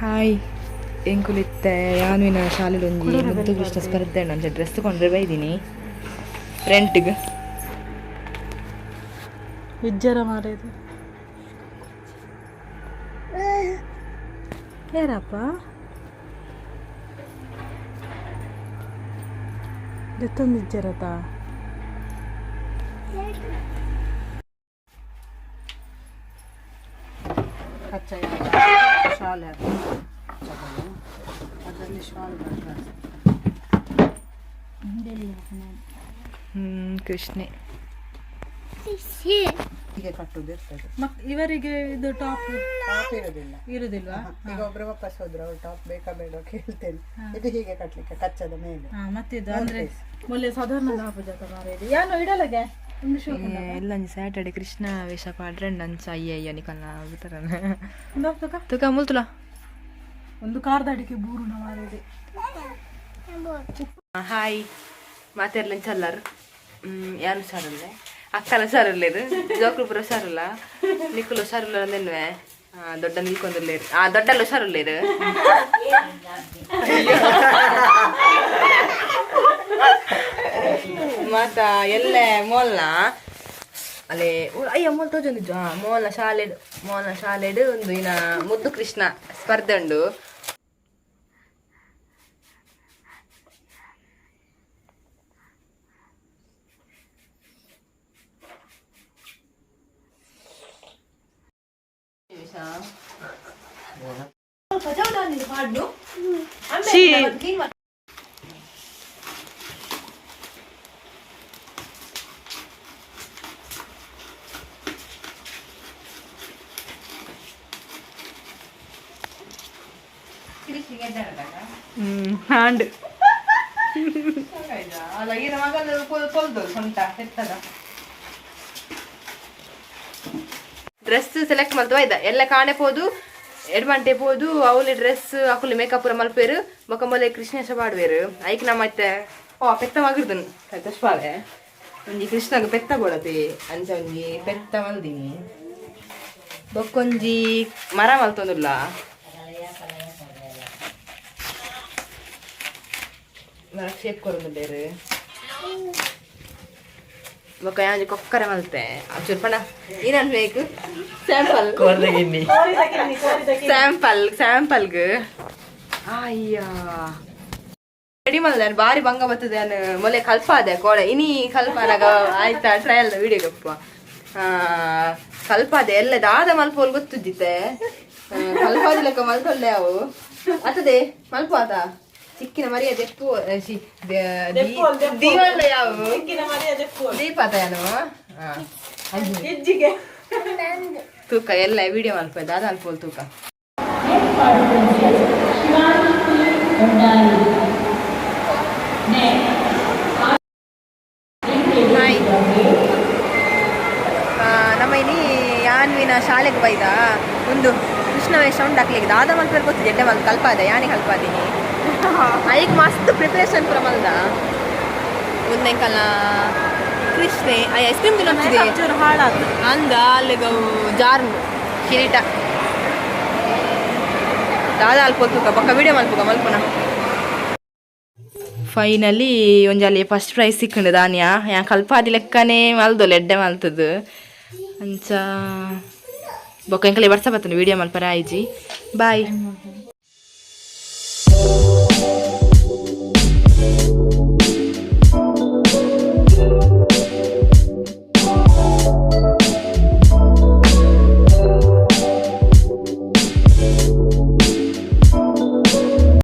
Hi ಎಂಕುಲಿತ್ತೆ ಯಾನ್ವಿನ ಶಾಲೆಡೊಂಜಿ ಮುದ್ದು ಕೃಷ್ಣ ಸ್ಪರ್ಧೆ ಅಂಚ ಡ್ರೆಸ್ ಕೊಂಡ್ರೆ ಬೈದಿನಿ ರೆಂಟಿಗೆ. ಇಜ್ಜರ ಮಾರೇದು ಏರಪ್ಪ ದೆತ್ತೊಂದು ಇಜ್ಜರತ. ಕಚ್ಚಾ ಶಾಲ್ ಅದು ತಗೊಳ್ಳು. ಅದರಲ್ಲಿ ಶಾಲ್ ಬರ್ತದೆ. ಕೃಷ್ಣೆ. ಹೀಗೆ ಕಟ್ಟುದು ಇರ್ತದೆ. ಮಕ್ ಇವರಿಗೆ ಇದು ಟಾಪ್. ಟಾಪ್ ಇರುದಿಲ್ಲ. ಇರುದಿಲ್ವಾ? ಈಗ ಒಬ್ರು ವಾಪಸ್ ಹೋದ್ರು, ಅವ್ರು ಟಾಪ್ ಬೇಕಾ ಬೇಡ ಕೇಳ್ತೇನೆ. ಇದು ಹೀಗೆ ಕಟ್ಲಿಕ್ಕೆ ಕಚ್ಚದ ಮೇಲೆ. ಹಾ, ಮತ್ತಿದು ಅಂದ್ರೆ ಮೊನ್ನೆ ಸಾಧಾರಣ ಲಾಭ ಜಾತ ಮಾರೇದು ಯಾನು ಇಡಲಗೆ ಒಂದು ಶೋ. ಎಲ್ಲ ಒಂಜಿ ಸ್ಯಾಟರ್ಡೆ ಕೃಷ್ಣ ವೇಷ ಪಾಡ್ರೆ ಅಂಚ. ಅಯ್ಯ ಅಯ್ಯ, ನಿಕಲ್ನ ಆಗುತ್ತಾರನೆ. ಒಂದು ತುಕ. ತುಕ ಮುಲ್ತುಲ. ಒಂದು ಕಾರ್ದಡಿಕೆ ಬೂರುನ ಮಾರೇದು. ಹಾಯ್, ಮಾತೆರ್ಲ ಚಲ್ಲರ್. ಯಾರು ಹುಷಾರಲ್ಲೇ, ಅಕ್ಕಲ ಹುಷಾರಿಲ್ಲೇರು, ಜೋಕ್ಲು ಪೂರ ಹುಷಾರಿಲ್ಲ, ನಿಕ್ಕುಲು ಹುಷಾರಿಲ್ಲ ಅಂದೆನ್ವೆ. ದೊಡ್ಡ ನಿಲ್ಕೊಂಡಿರ್ಲೇರು. ಆ ದೊಡ್ಡಲ್ಲ ಹುಷಾರಿಲ್ಲೇರು. ಮಾತ ಎಲ್ಲೆ ಮೋಲ್ನ ಅಲ್ಲೇ ಅಯ್ಯ ಮೋಲ್ ತೋಜೊಂದಿಜ್ಜು. ಹಾ, ಮೋಲ್ನ ಶಾಲೆಡ್, ಮೋಲ್ನ ಶಾಲೆಡ್ ಒಂದು ಇನ್ನ ಮುದ್ದು ಕೃಷ್ಣ ಸ್ಪರ್ಧೆ ಉಂಡು. ಹ್ಯಾಂಡ್ ಅಲ್ಲ, ಈರ ಮಗಲ್ ಕೊಲ್ದು ಸೊಂಟ ಎತ್ತದ ಡ್ರೆಸ್ ಸೆಲೆಕ್ಟ್ ಮಲ್ತವ ಇದ್ದ ಎಲ್ಲ ಕಾಣೆ ಪೋದು ಎಡ್ಮಂಟೆ ಪೋದು ಅವಲಿ ಡ್ರೆಸ್ ಅಕುಲಿ ಮೇಕಪ್ ಪೂರ ಮಲ್ಪೇರು. ಬೊಕ ಮೊಲೆ ಕೃಷ್ಣ ಪಾಡುವೇರು. ಐಕ್ ನಮ್ಮ ಐತೆ ಓ ಪೆತ್ತ ಮಗಿರ್ದನ್ ತಶ್ಪಾವೆ. ಒಂಜಿ ಕೃಷ್ಣಗ್ ಪೆತ್ತ ಬೋಡತೆ, ಅಂಚ ಒಂಜಿ ಪೆತ್ತ ಮಲ್ದಿನಿ. ಬೊಕ್ಕೊಂಜಿ ಮರ ಮಲ್ತೊಂದುಲ್ಲ. ಮರ ಶೇಪ್ ಕೊರೊಂದುಲ್ಲೆರ್. ಬೊಕ್ಕ ಯಾಂಜಿ ಕೊಕ್ಕರೆ ಮಲ್ತೆ. ಚೂರು ಪಂಡ ಏನನ್ ಬೇಕು ಸ್ಯಾಂಪಲ್ ಸ್ಯಾಂಪಲ್ ಸ್ಯಾಂಪಲ್ಗ್. ಅಯ್ಯ, ರೆಡಿ ಮಲ್ದೆ ಬಾರಿ ಬಂಗ ಬರ್ತದೆ. ಅನ್ ಮೊಲೆ ಕಲ್ಪಾದೆ ಕೋಡೆ ಇನಿ ಕಲ್ಪನಾಗ ಆಯ್ತಾ ಟ್ರಯಲ್ ವಿಡಿಯೋ ಗಪ್ಪ ಕಲ್ಪಾದೆ. ಎಲ್ಲ ದಾದ ಮಲ್ಪೋಲ್ ಗೊತ್ತುದ್ದಿತ್ತೆ. ಕಲ್ಪಾದ ಲೆಕ್ಕ ಮಲ್ತೊಲ್ಲೆ ಅವು ಅತದೆ ಮಲ್ಪ ಆತ ಚಿಕ್ಕಿನ ಮರ್ಯಾದೆ ಎಪ್ಪು ದೀವಲ್ಲ ಯಾವು ದೀಪ ಆತ. ಹೆಜ್ಜಿಗೆ. ತೂಕ ಎಲ್ಲ ವಿಡಿಯೋ ಮಲ್ಪ ದಾದ ಅಲ್ಪೋಲ್ ತೂಕ. ಹಾಯ್, ನಮ್ಮ ಇನಿ ಯಾನ್ವಿನ ಶಾಲೆಗೆ ಬೈದ ಒಂದು ಕೃಷ್ಣ ವೇಷ ಉಂಟು ಹಾಕ್ಲಿಕ್ಕೆ. ದಾದ ಮಲ್ಪೇರ್ ಗೊತ್ತಿದೆ, ಎಡ್ಡೆ ಮಲ್ ಕಲ್ಪಾದೆ ಯಾನಿ ಕಲ್ಪಾದೀನಿ. ಐಕ್ ಮಸ್ತ್ ಪ್ರಿಪರೇಷನ್ ಪೂರ ಮಲ್ದ. ಒಂದೆಂಕಲ್ನ ಕೃಷ್ಣೆ I ice cream ತಿನ್ನೋಗ್ತಿದೆ. ಚೂರು ಹಾಳಾತು. ಅಂದ ಅಲ್ಲಿಗೆ ಜಾರ್ನು ಕಿರೀಟ ದಾದ ಅಲ್ಪ ತೂಕ ಪಕ್ಕ ವಿಡಿಯೋ ಮಲ್ಪುಗ ಮಲ್ಪುನ. ಫೈನಲಿ ಒಂಜಲ್ಲಿ ಫಸ್ಟ್ ಪ್ರೈಸ್ ಸಿಕ್ಕಂಡು ದಾನ್ಯ. ಯಾ ಕಲ್ಪಾದಿ ಲೆಕ್ಕನೆ ಮಲ್ದೊಲ್ಲ, ಎಡ್ಡೆ ಮಲ್ತದು. ಅಂಚ ಬೊಕ್ಕ ಎಂಕಲೆ ಬರ್ಸ ಬತ್ತಂಡು ವಿಡಿಯೋ ಮಲ್ಪರ ಆಯ್ಜಿ. ಬಾಯ್.